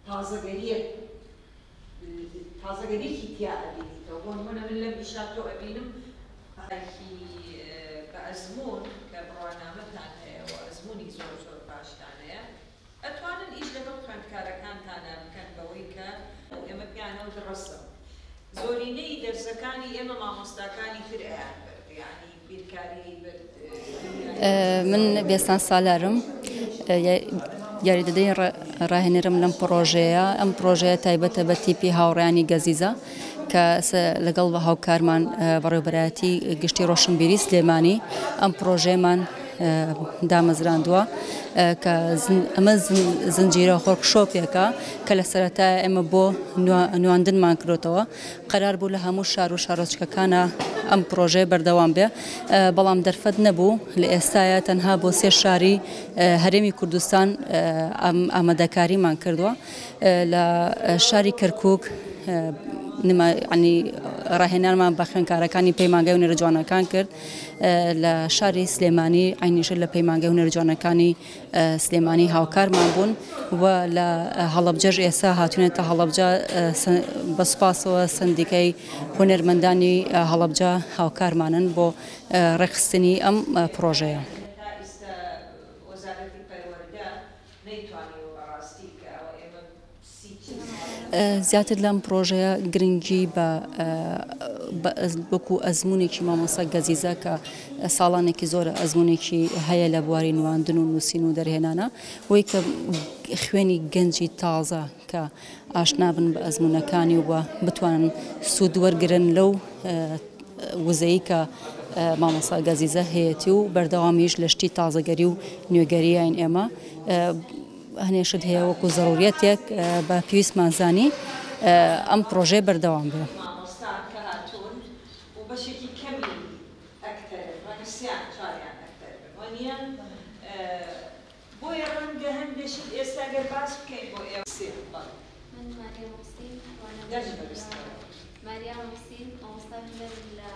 تازەگەریەک تازەگەریەکی تیا ئەبینیتەوە بۆ نمونە من لەم ئیشا تۆ ئەبینم هی بە ئەزموون کە بڕوانامەتان هەیە و ئەزموونی زۆر زۆر باشتان هەیە ئەتوانن ئیش لەگەڵ خوێندکارەکانتانا بکەن بەوەی کە ئێمە پێیان ئەوت ڕەسم زۆرینەی دەرسەکانی ئێمە مامۆستاکانی تر ئەیان برد یانی بیرکاری برد. من بێستان سالارم یاریدەدەی ڕاهێنەرم لەم پڕۆژەیە ئەم پڕۆژەیە تایبەتە بە تیپی هاوڕێیانی گەزیزە کە لەگەڵ بە هاوکارمان بەڕێوبەرایەتی گشتی ڕۆشنبیری سلێمانی ئەم پڕۆژەیەمان دامەزراندووە کە ئەمە زنجیرە وۆرکشۆپێکە کە لە سەرەتا ئێمە بۆ نواندنمان کرۆتەوە قەرار بوو لە هەموو شار و شارۆچکەکانە ئەم پرۆژەیە بەردەوام بێ بەڵام دەرفەت نەبوو لە ئێستاە تەنها بۆ سێ شاری هەرێمی کوردستان ئامادەکاریمان کردووە لە شاری کەرکک ڕاهێنانمان بە خوێندکارەکانی پەیمانگای هونەرە جوانەکان کرد لە شاری سلێمانی عەینیشە لە پەیمانگای هونەرە جوانەکانی سلێمانی هاوکارمان بوون و لە هەڵەبجەش ئێستا هاتوونەتە هەڵەبجە بە سوپاسەوە سەندیکای هونەرمەندانی هەڵەبجە هاوکارمانن بۆ ڕێکخستنی ئەم پڕۆژەیە. تا ئیستا وەزارەتی پەروەردە نەیتوانیوە بەڕاستی کە ئەوە ئێمە زیاتر لەم پڕۆژەیە گرنگی بە وەکو ئەزموونێکی مامۆستا گەزیزە کە ساڵانێکی زۆرە ئەزموونێکی هەیە لە بواری نواندن و نووسین و دەرهێنانە وەی کە خوێنی گەنجی تازە کە ئاشنا بن بە ئەزموونەکانی و بتوانن سوود وەرگرن لەو وزەی کە مامۆستا گەزیزە هەیەتی و بەردەوامیش لە شتی تازەگەری و نوێگەریین ئێمە هەنێ شت هەیە وەکو زەروریەتێک بە پێویستمان زانی ئەم پرۆژەیە بەردەوام بێ. مامۆستا کە هاتوون و بەشێکی کەمی ئەکتەرن ڕەنگە سیان چواریان ئەکتەر بن وانیە بۆیە ڕەنگە هەندێ شت ئێستا گەر باس بکەین بۆ ئێوە سێ بەڵێ. من ماریا موحسین وانەبێژم دەنگ لە بەرزترەوە. ماریا موحسین مامۆستای هونەرم لە.